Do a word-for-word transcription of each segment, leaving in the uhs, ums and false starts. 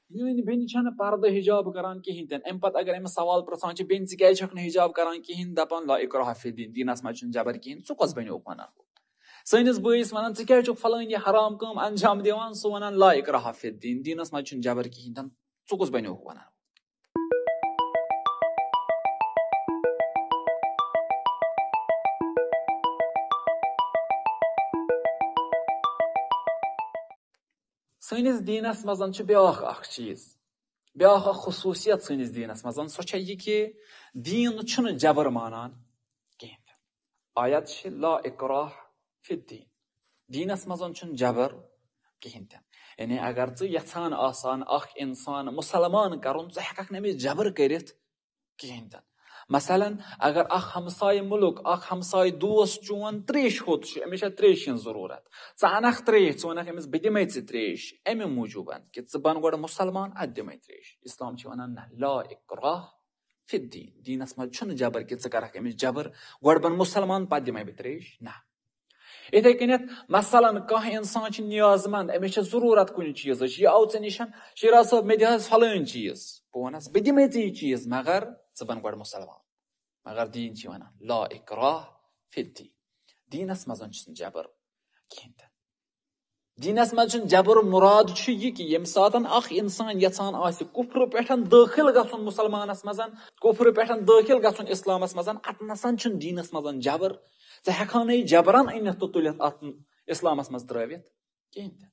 میٲنۍ بیٚنہِ چھنہٕ پردٕ حجاب کران کِہینۍ تہِ نہٕ۔ امہِ پتہٕ اگر أمِس سوال پرژھان چھِ، "بیٚنہِ، ژٕ کیازِ چھکھ نہٕ حجاب کران کِہینۍ؟" دپان، "لا اکراہ فی الدین"، دیٖنس منٛز چھُنہٕ جبر کِہینۍ۔ ژٕ کۄس بنیوکھ ونان؟ سٲنِس بٲیِس ونان، "ژٕ کیازِ چھُکھ فلٲنۍ یہِ حرام کٲم انجام دِوان؟" سُہ ونان، "لا اکراہ فی الدین"، دیٖنس منٛز چھُنہٕ جبر کِہینۍ تہِ نہٕ۔ ژٕ کُس بنیوکھ ونان؟ سٲنِس دیٖنس منٛز چھِ بیٛاکھ اکھ چیٖز، بیٛاکھ اکھ خصوٗصیت سٲنِس دیٖنس منٛز، سۄ چھےٚ یہِ کہِ دیٖن چھُنہٕ جبر مانان کِہینۍ تہِ۔ آیت چھِ لا اکراہ فی الدین، دیٖنس منٛز چھُنہٕ جبر کِہینۍ تہِ۔ یعنی اگر ژٕ یژھان آسان اکھ انسان مسلمان کرُن، ژٕ ہٮ۪ککھ نہٕ أمِس جبر کٔرِتھ کِہینۍ تہِ۔ مثلاً، اگر اکھ ہمسایہِ مُلک، اکھ ہمسایہِ دوس چون تریش ہوٚت چھُ، أمِس چھےٚ تریشہِ ہٕنٛز ضروٗرت، ژٕ انکھ تریش، ژٕ ونکھ أمِس، "بہٕ دِمے ژےٚ تریش"، امہِ موٗجوٗبن کہِ ژٕ بن گۄڈٕ مسلمان، ادٕ دِمے تریش۔ اسلام چھُ ونان، نہ، لا اکراہ فی الدین، دیٖنس منٛز چھُنہٕ جبر کہِ ژٕ کرکھ أمِس جبر، گۄڈٕ بن مسلمان، پتہٕ دِمے بہٕ تریش، نہ۔ یِتھے کٔنٮ۪تھ، مثلاً، کانٛہہ انسان چھُ نیاز مند، أمِس چھِ ضروٗرت کُنہِ چیٖزٕچ، یہِ آو ژےٚ نِش، "شیرا صٲب، مےٚ دِ حظ فلٲنۍ چیٖز"، بہٕ وَنس، "بہٕ دِمے ژےٚ یہِ چیٖز، مگر ژٕ بن گۄڈٕ مسلمان"۔ مگر دیٖن چھِ وَنان، "لا اکراہ فی الدین"، دیٖنس منٛز چھُنہٕ جبر کِہینۍ تہِ۔ دیٖنس منٛز چھُنہٕ جبر، مراد چھُ یہِ کہِ ییٚمہِ ساتن اکھ انسان یژھان آسہِ کُفرٕ پٮ۪ٹھ دٲخل گژھُن مسلمانس منٛز، کُفرٕ پٮ۪ٹھ دٲخل گژھُن اسلامس منٛز، اتنسن چھُنہٕ دیٖنس منٛز جبر۔ ژٕ ہٮ۪کہٕ ہا نہٕ یہِ جبرن أنِتھ تہٕ تُلِتھ اتھ اسلامس منٛز ترٲوِتھ کِہینۍ تہِ۔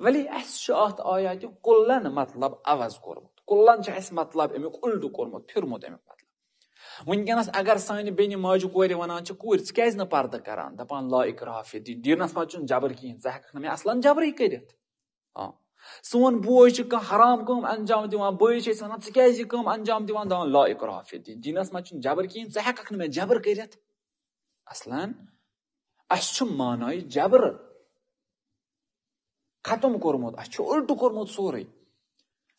ولی اَسہِ چھُ اَتھ آیاتِ کُلن مطلب عوض کوٚرمُت، کُلن چھُ اَسہِ مطلب اَمیُک اُلٹہٕ کوٚرمُت، پھِرمُت اَمیُک مطلب۔ وٕنکیٚنس اگر سانہِ بیٚنہِ ماجہِ کورِ وَنان چھِ، "کوٗرۍ، ژٕ کیازِ نہٕ پردٕ کران؟" دَپان، "لا اکراہ فی الدین"، دیٖنس منٛز چھُنہٕ جبر کِہینۍ، ژٕ ہٮ۪ککھ نہٕ مےٚ اصلن جبرٕے کٔرِتھ۔ آ۔ سون بوے چھُ کانٛہہ حرام کٲم انجام دِوان، بٲیِس چھِ أسۍ وَنان، "ژٕ کیازِ یہِ کٲم انجام دِوان؟" دَپان، "لا اکراہ فی الدین"، دیٖنس منٛز چھُنہٕ جبر کِہینۍ، ژٕ ہٮ۪ککھ نہٕ مےٚ جبر کٔرِتھ۔ اصلاً اَسہِ چھُ معنی جبر ختم کوٚرمُت، اَسہِ چھُ اُلٹہٕ کوٚرمُت سورُے۔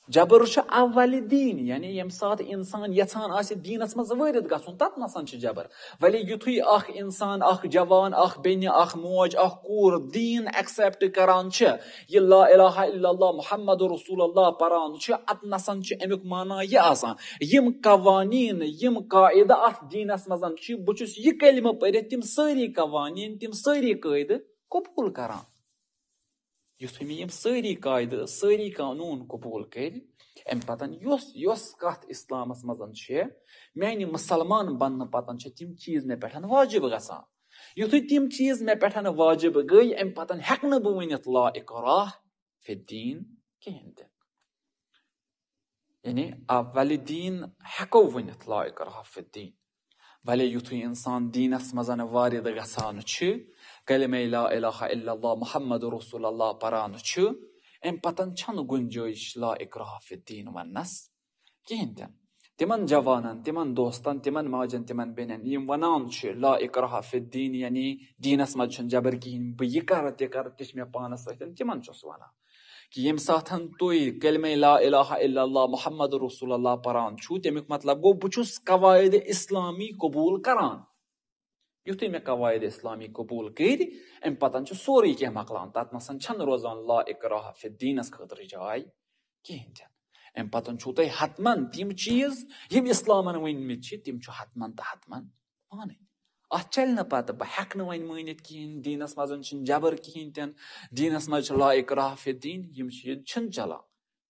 جبر چھُ اول دیٖن، یعنی ییٚمہِ ساتہٕ اِنسان یژھان آسہِ دیٖنس منٛز وٲرِد گژھُن، تتھ نسن چھُ جبر۔ ولی یُتھُے اکھ اِنسان، اکھ جوان، اکھ بیٚنہِ، اکھ موج، اکھ کوٗر دیٖن accept کران چھِ، یہِ لا الہ الا اللہ محمد رسول اللہ پران چھِ، اتھ نسن چھُ امیُک معنی یہِ آسان، یِم قوانین، یِم قاعدٕ اتھ دیٖنس منٛز چھِ، بہٕ چھُس یہِ کلمہٕ پٔرِتھ تِم سٲری قوانین، تِم سٲری قٲعدٕ قبول کران۔ یُتھُے مےٚ یِم سٲری قاعدٕ، سٲری قانوٗن قبول کٔرۍ، اَمہِ پَتَن یۄس یۄس کَتھ اِسلامَس منٛز چھِ، میٛانہِ مُسلمان بَننہٕ پَتَن چھِ تِم چیٖز مےٚ پٮ۪ٹھ واجِب گژھان۔ یُتھُے تِم چیٖز مےٚ پٮ۪ٹھ واجِب گٔے، اَمہِ پَتَن ہٮ۪کہٕ نہٕ بہٕ ؤنِتھ لا اکراہ فی الدین کِہیٖنۍ تہِ۔ یعنی اول دین ہٮ۪کو ؤنِتھ لا اکراہ فی الدین۔ ولی یُتھُے اِنسان دیٖنَس منٛز وارد گژھان چھِ، کلمہ لا الہ الا اللہ محمد رسول اللہ پران چھِ، اَمہِ پتن چھنہٕ گُنجٲیِش لا اکراہ فی الدین وننس کِہیٖنۍ تہِ نہٕ۔ تِمن جوانن، تِمن دوستن، تِمن ماجن، تِمن بیٚنٮ۪ن، یِم ونان چھِ لا اکراہ فی الدین، یعنی دیٖنس منٛز چھُنہٕ جبر کِہیٖنۍ، بہٕ یہِ کرٕ تہِ کرٕ، تہِ چھِ مےٚ پانس سۭتۍ، تِمن چھُس ونان۔ کہِ ییٚمہِ ساتہٕ تُہۍ کلمہ لا الہ الا اللہ محمد رسول اللہ پران چھُو، تَمیُک مطلب گوٚو، بہٕ چھُس قواعد اسلامی قبول کران۔ یُتھُے مےٚ قواعد اسلامی قبول کٔرۍ، اَمہِ پتہٕ چھُ سورُے کینٛہہ مۄکلان، تَتھ نَسَن چھَنہٕ روزان لا اکراہ فی الدینَس خٲطرٕ جاے کِہیٖنۍ تہِ نہٕ۔ اَمہِ پتہٕ چھُو تۄہہِ حتماً تِم چیٖز، یِم اسلامن ؤنۍمٕتۍ چھِ، تِم چھُ حتماً تہٕ حتماً مانٕنۍ۔ اتھ چلہِ نہٕ پتہٕ، بہٕ ہٮ۪کہٕ نہٕ وۄنۍ مٲنِتھ کِہیٖنۍ، دیٖنس منٛز چھُنہٕ جبر کِہیٖنۍ تہِ نہٕ، دیٖنس منٛز چھُ لا اکراہ فی الدین، یِم چیٖز چھِنہٕ چلان۔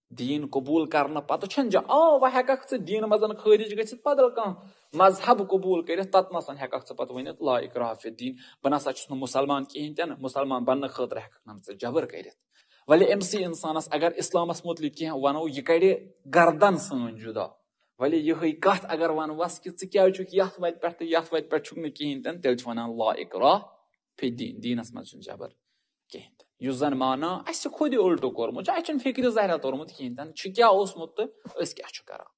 دیٖن قبول کرنہٕ پتہٕ چھُنہٕ جا-، آ، وۄنۍ ہٮ۪ککھ ژٕ دیٖنہٕ منٛز خٲرج گٔژھِتھ بدل کانٛہہ مذہب قبول کٔرِتھ، تتھ نسن ہٮ۪ککھ ژٕ پتہٕ ؤنِتھ لا اکراہ فی الدین، بہٕ نسا چھُس نہٕ مُسلمان کِہیٖنۍ تہِ نہٕ، مُسلمان بننہٕ خٲطرٕ ہٮ۪ککھ نہٕ ژٕ جبر کٔرِتھ۔ ولی أمۍ سٕے انسانس اگر اسلامس متعلق کینٛہہ ونو، یہِ کڑِ گردن سٲنۍ جدا۔ ولی یِہے کتھ اگر ونوس کہِ ژٕ کیازِ چھُکھ یتھ وتہِ پٮ۪ٹھ تہٕ یتھ وتہِ پٮ۪ٹھ چھُکھ نہٕ کِہیٖنۍ تہِ نہٕ، تیٚلہِ چھُ ونان لا اکراہ فی الدین، دیٖنس منٛز چھُنہٕ جبر کِہیٖنۍ تہِ۔ یُس زن معنی اَسہِ چھُ خۄدِ اُلٹہٕ کوٚرمُت چھُ، اَسہِ چھُنہٕ فِکرِ ذرا توٚرمُت کِہیٖنۍ تہِ نہٕ، چھُ کیٛاہ اوسمُت تہٕ أسۍ کیٛاہ چھُ کران۔